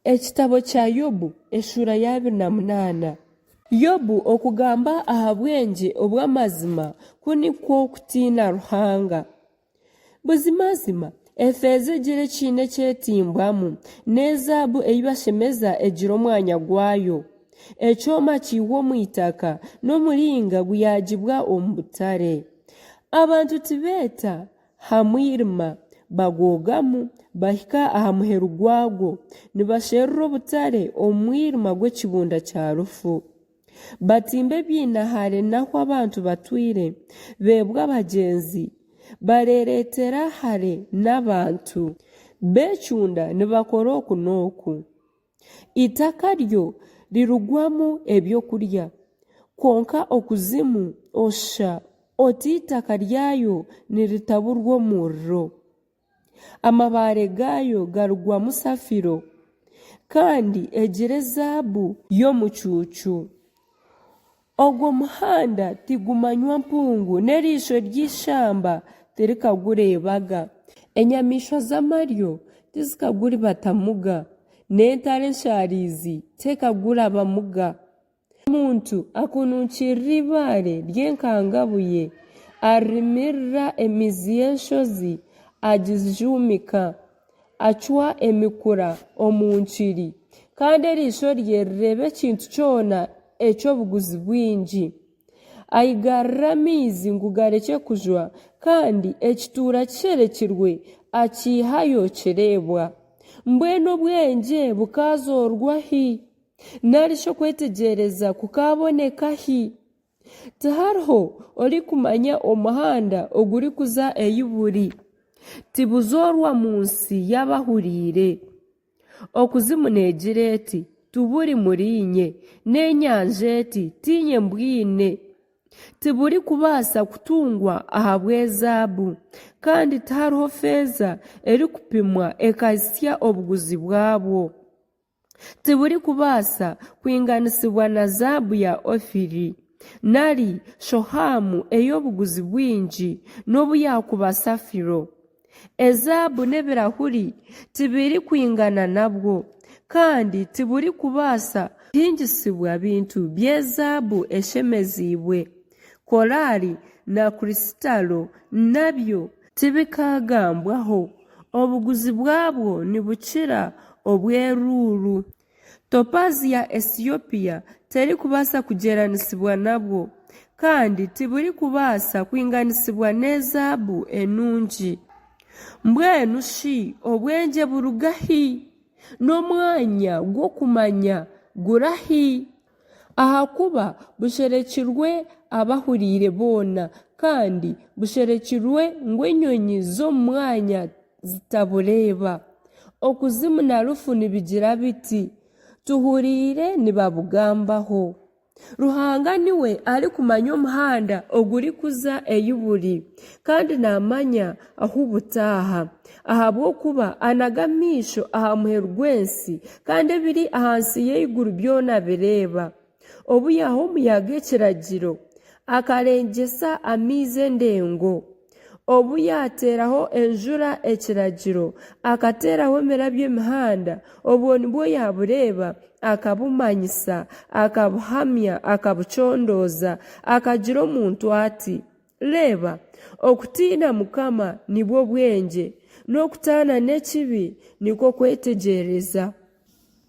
Ekitabo kya Yobu eshuura ya 28. Yobu okugamba aha bwengye obw'amazima ku nikwo kutiina Ruhanga. Buzimazima, efeeza egira ekiina eki etimbwamu, n'ezaabu ei bashemeza egira omwanya gwayo. Ekyoma kiihwa omu itaka, n'omuringa guyagibwa omu butare. Abantu tibeeta ha mwirima, bagwogamu, bahika aha muheru gwagwo, nibasherura obutare omu mwirima gw'ekibunda kya rufu. Batimba ebiina hare n'ahu abantu batwire, beebwa abagyenzi, bareereetera hare n'abantu, beecunda nibakora oku n'oku. Eitaka ryo rirugwamu ebyokurya, kwonka okuzimu oshusha oti eitaka ryayo niritaburwa omuriro. Amabaare gaayo garugwamu safiro, kandi egira ezaabu y'omucuucu. Ogwo muhanda tigumanywa mpungu, n'eriisho ry'eishamba tirikagureebaga. Enyamaishwa z'amaryo tizikaguribatamuga, n'entare enshaarizi tekagurabamuga. Omuntu akununkirira eibaare ry'enkangabuye, aririmirira emizi y'enshozi agijuumika, acwa emikura omu nkiri, kandi eriisho rye rireeba ekintu kyona eky'obuguzi bwingi. Aigarira amaizi ngu garekye kujwa, kandi ekituura kisherekirwe akiihayo kireebwa. Mbwenu obwengye bukaazoorwa hi? Nari shi okwetegyereza kukaaboneka hi? Tihariho orikumanya omuhanda ogurikuza ei buri. Tibuzoorwa mu nsi y'abahuriire. Okuzimu neegira eti, Tiburi muriinye, n'enyanja eti, Tiinye mbwine. Tiburikubaasa kutungwa ahabw'ezaabu, kandi tihariho feeza erikupimwa ekahitsya obuguzi bwabwo. Tiburikubaasa kwinganisibwa na zaabu ya Ofiri, nari shohamu ey'obuguzi bwingi, n'obu yaakuba safiro. Ezaabu n'ebirahuri tibirikwingana nabwo, kandi tiburikubaasa kuhingisibwa bintu by'ezaabu eshemeziibwe. Korali na kristalo nabyo tibikaagambwaho, obuguzi bwabwo nibukira obw'eruuru. Topazi ya Esiopia terikubaasa kugyeranisibwa nabwo, kandi tiburikubaasa kwinganisibwa n'ezaabu enungi. Mbwenu shi obwengye buruga hi? N'omwanya gw'okumanya gurahi? Ahakuba busherekirwe abahuriire boona, kandi busherekirwe ngu enyonyi z'omu mwanya zitabureeba. Okuzimu na rufu nibigira biti, Tuhuriire nibabugambaho. Ruhanga niwe arikumanya omuhanda ogurikuza ei buri, kandi naamanya ahu butaaha, ahabw'okuba anaga amaisho aha muheru gw'ensi, kandi ebiri ahansi y'eiguru byona abireeba. Obu yaaha omuyaga ekiragiro, akarengyesa amaizi endengo. Obu yaateeraho enjura ekiragiro, akateeraho emirabyo emihanda, obwo nibwo yaabureeba, akabumanyisa, akabuhamya, akabucondooza, akagira omuntu ati, Reeba, okutiina Mukama nibwo bwengye, n'okutaana n'ekibi nikwo kwetegyereza.